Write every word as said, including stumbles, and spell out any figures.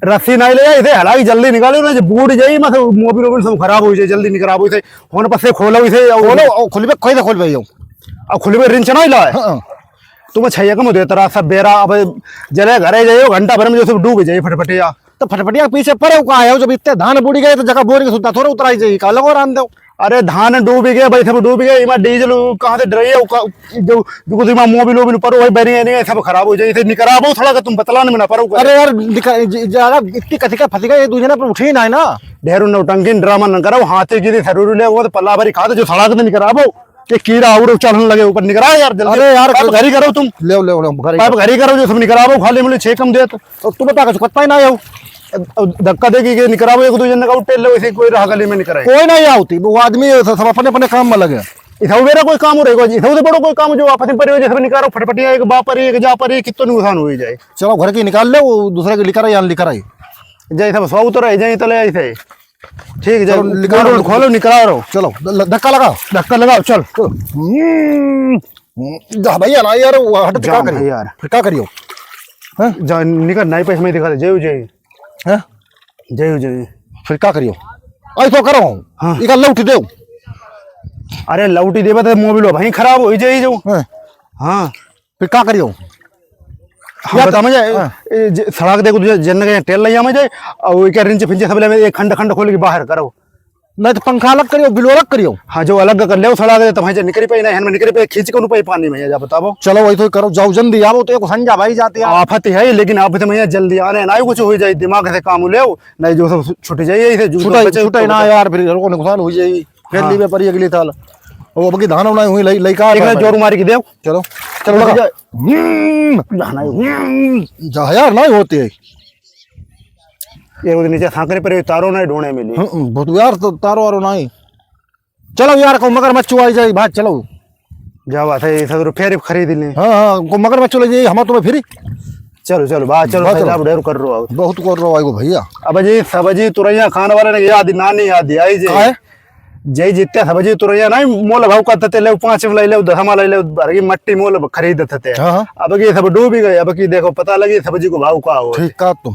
रस्सी नाहीं ले जाए, इसे हलाई जल्दी निकालो ना, जब बूड़ जाई, मतलब मोबिल वोबिल सब खराब हो जाए, जल्दी निकराबो इसे। होन पर से खोलो इसे, और खोलो, और खुलबे, खोल दे, खोल भाई, यो। अब खुलबे रिंच नाहीं लाए। हाँ। तुम छैया कम देता रहा सब बेरा, अब जले घरे जाइयो, घंटा भर में जो सब डूब जाए फटफटिया। तो फटफटिया के पीछे पड़े का है, जब इतने धान बूड़ी गए तो जगह बोरी के सुद्धा थोड़ा उतराई जाए, का लगो रामदेव। अरे धान डूबी गए भाई, सब डूबी गए, इमा डीजल कहाँ से डरे, जो, जो कुछ इमा मोबिल वोबिल परो भाई, बैरिंग वैरिंग सब खराब हो जाए, इसे निकराबो थोड़ा का तुम बतलान में ना परो। अरे यार, निका-, ज-, ज्यादा इतनी कथी का फंसी गए, ये दूसरे पर उठी ना है ना। ढेर नौटंकी ड्रामा न करो, हाथे की सरूर ले, वो तो पल्ला भरी खा दे, जो सड़क से निकराबो, ये कीड़ा और चढ़ने लगे ऊपर, निकरा यार जल्दी। अरे यार, पाइप घरी करो तुम। ले, ले, ले, घरी पाइप करो। घरी करो, जो सब निकराबो, खाली मिले छे कम देत। तो तू बता, कुछ पता ही ना हो। अब धक्का दे के निकराबो, एक दो जन का उठे लो, इसे कोई रहा गली में निकराए। कोई नहीं आवती, वो आदमी सब, सब अपने, अपने काम में लगे। इधर मेरा कोई काम हो रहेगा, इधर से बड़ो कोई काम जो आपस में परिवार जैसे निकालो, फटफटिया एक बाप पर एक जा पर एक, कितना नुकसान हो ही जाए। चलो घर की निकाल ले, वो दूसरे की लिखा रहे, यहाँ लिखा रहे। जैसे बस वो तो रह जाए, तले ऐसे। ठीक है, चलो, जाओ, निकालो। खोलो, निकला रहो। चलो, ल-, ल-, धक्का लगाओ। धक्का लगाओ, चल। चलो। हम्म, जा भैया ना यार, वो हट, फिर का जाम करियो? है यार। फिर का करियो? हैं? जा, निकल, नाई पैसे में दिखा दे, जय हो जय। हैं? जय हो जय। फिर का करियो? ऐसो करो। हाँ। इका लौट देव। अरे, लौटी देबे तो मोबिल वहीं खराब हो ही जाई जो। हैं? हाँ। फिर का करियो? हाँ, या बता तो मुझे, हाँ। ए, ज-, सड़क देखो, तुझे जन्ने के तेल लइया में जाए, और वो क्या रिंच फिंच सब ले में एक खंड खंड खोल के बाहर करो। नहीं तो पंखा अलग करियो, बिल अलग करियो। हाँ, जो अलग कर ले, वो सड़क दे, तो भाई जे निकरी पे ही नहीं, हन में निकरी पे खींच के उन पे ही पानी में जा बताबो। चलो, वही तो करो, जाओ जल्दी आवो, तो एक संजा भाई जाते हैं। आफत है, लेकिन आफत में यहाँ जल्दी आने ना, कुछ हो जाए, दिमाग से काम ले, नहीं जो सब छूट जाए, इसे जो छूटा, बचे छूटा ही तो ना बचे। यार, फिर लोगों को नुकसान हो जाए। फिर हाँ। लीबे परी अगली साल। वो अब की धान उनाई हुई, लई, लई का एक है ना भाई? जोर मार के देव। चलो। चलो, चलो, लगा। जा। हम्म। धान आई हुई। हम्म। जा यार, नहीं होती है। ये उधर नीचे सांकरे पर तारो नहीं ढूंढे मिली। हम्म, बहुत यार, तो तारो वारो नहीं। चलो यार, को मगरमच्छ आई जाए, भाग चलो। जा बात है, ये सब रुपया रिप खरीद ले। हाँ, हाँ, को मगरमच्छ ले जाइए, हम तुम्हें फ्री। चलो, चलो, बात चलो, बात भाई चलो। साहब, ढेर कर रहो। बहुत कर रहो, आइगो भैया। अब जी सब्जी तुरैया खाने वाले ने याद, नानी याद आई जी। काहे? जय जित्ते सब्जी तुरैया नहीं, मोल भाव का तते ले, पाँच में ले ले, दस में ले ले, अरे मट्टी मोल खरीद तते। हाँ, हाँ। अब की सब डूबी गए, अब की देखो, पता लगी सब्जी को भाव का हो। ठीक का तुम।